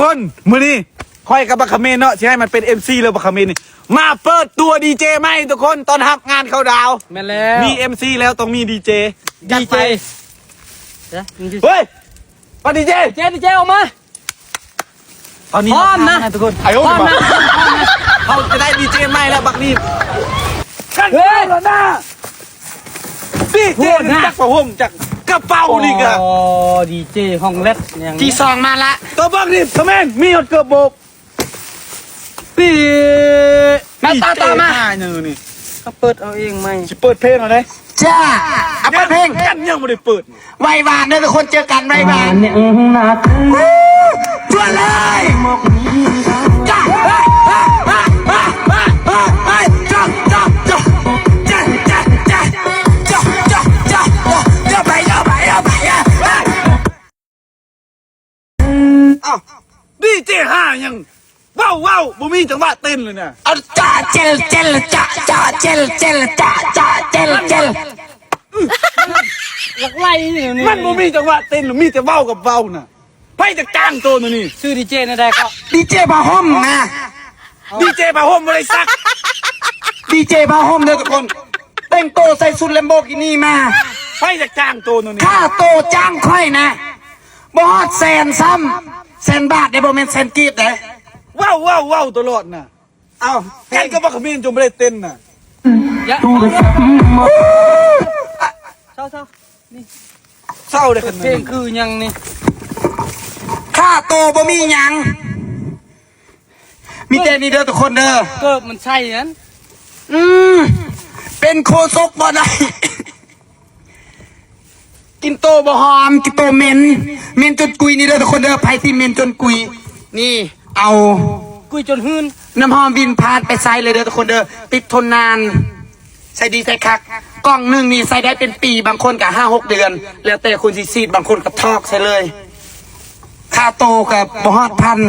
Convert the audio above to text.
ຄົນ ມື້ນີ້ຂ້ອຍກັບບັກຂະເໝນເນາະ ຊິໃຫ້ມັນເປັນເອັມຊີ ແລ້ວບັກຂະເໝນນີ້ ມາເປີດຕົວດີເຈໃໝ່ທຸກຄົນ ຕ້ອນຮັບງານເຂົ້າດາວ. ແມ່ນແລ້ວ ມີເອັມຊີແລ້ວຕ້ອງມີດີເຈ. ຈັດໄປ. ເຮີ້ຍ ມາດີເຈ ດີເຈ ດີເຈອອກມາ. ຕອນນີ້ ພ້ອມນະ ເຮົາ ທຸກຄົນ ໄອ້ໂອ້ຍ ພ້ອມນະ ພ້ອມນະ ເຮົາຈະໄດ້ດີເຈໃໝ່ແລ້ວບັກນີ້. ເຮີ້ຍ ກັນເອົາລະນະ ດີເຈ ໂຫດນະ ຈັກຜ້າຫົ່ມ ຈັກກະເປົານີ້ກະ ອໍ ດີເຈຫ້ອງແລັດຫຍັງ ທີສອງມາລະ ໂຕເບິ່ງນີ້ ຄອມເມັນ ມີຮອດເກີບໂບກ. ປີ ມາ ຕາມ ຕາມມາ ດີເຈຫາຫຍັງນີ້ ເຂົາເປີດເອົາເອງໃໝ່ ຊິເປີດເພງເອົາເດ້. ຈ້າ ເອົາເປີດເພງ ຍັງບໍ່ໄດ້ເປີດ. ໄວຫວານເດີທຸກຄົນ ເຈີກັນໄວຫວານ. ຊວນເລີຍ ຈ້າ ເອົ້າ ດີເຈຫາຫຍັງ? ເວົ້າ ເວົ້າ ບໍ່ມີຈັງຫວະເຕັ້ນເລີຍນະ. ເອົາ ຈະ ເຈລ ເຈລ ຈະ ຈະ ເຈລ ເຈລ ຈະ ຈະ ເຈລ ເຈລ. ຢາກໄລ່ນີ້ ມັນບໍ່ມີຈັງຫວະເຕັ້ນ ມີແຕ່ເວົ້າກັບເວົ້ານະ. ໃຜຈັກຈ້າງໂຕນະນີ້? ຊື່ດີເຈແນວໃດກໍ? ດີເຈຜ້າຫົ່ມນະ. ດີເຈຜ້າຫົ່ມບໍ່ໄດ້ຊັກ. ດີເຈຜ້າຫົ່ມເດີທຸກຄົນ ແຕ່ງໂຕໃສ່ຊຸດແລມໂບກິນີມາ. ໃຜຈັກຈ້າງໂຕນະນີ້? ຄ່າໂຕຈ້າງຂ້ອຍນະ ບໍ່ຮອດແສນຊ້ຳ ແສນບາດເດ້ ບໍ່ແມ່ນແສນກີບເດ້. ເວົ້າ ເວົ້າ ເວົ້າຕະຫຼອດນະ. ເອົ້າ ແມ່ນກໍບໍ່ຂະເໝນຈົນບໍ່ໄດ້ເຕັ້ນນະ. ເຊົາ ເຊົາ ນີ້ ເຊົາເດ້ ເປີດເພງຄືຫຍັງນີ້? ຄ່າໂຕບໍ່ມີຫຍັງ ມີແຕ່ນີ້ເດີທຸກຄົນເດີ. ເກີບມັນໃສ່ຫັ້ນ ອືມ ເປັນໂຄສົກບໍ່ໄດ້. ກິນໂຕບໍ່ຫອມ ກິນໂຕເໝັນ ເໝັນຈົນກຸຍນີ້ເດີທຸກຄົນເດີ. ໃຜທີ່ເໝັນຈົນກຸຍນີ້ ເອົາ ກຸຍຈົນຫື່ນ ນ້ຳຫອມວິນພາດໄປໃຊ້ເລີຍເດີທຸກຄົນເດີ. ຕິດທົນນານ ໃຊ້ດີໃຊ້ຄັກ ກ່ອງໜຶ່ງນີ້ໃຊ້ໄດ້ເປັນປີ ບາງຄົນກໍຫ້າຫົກເດືອນ ແລ້ວແຕ່ຄົນຊິສີດ ບາງຄົນກໍຖອກໃສ່ເລີຍ. ຄ່າໂຕກໍບໍ່ຮອດພັນ.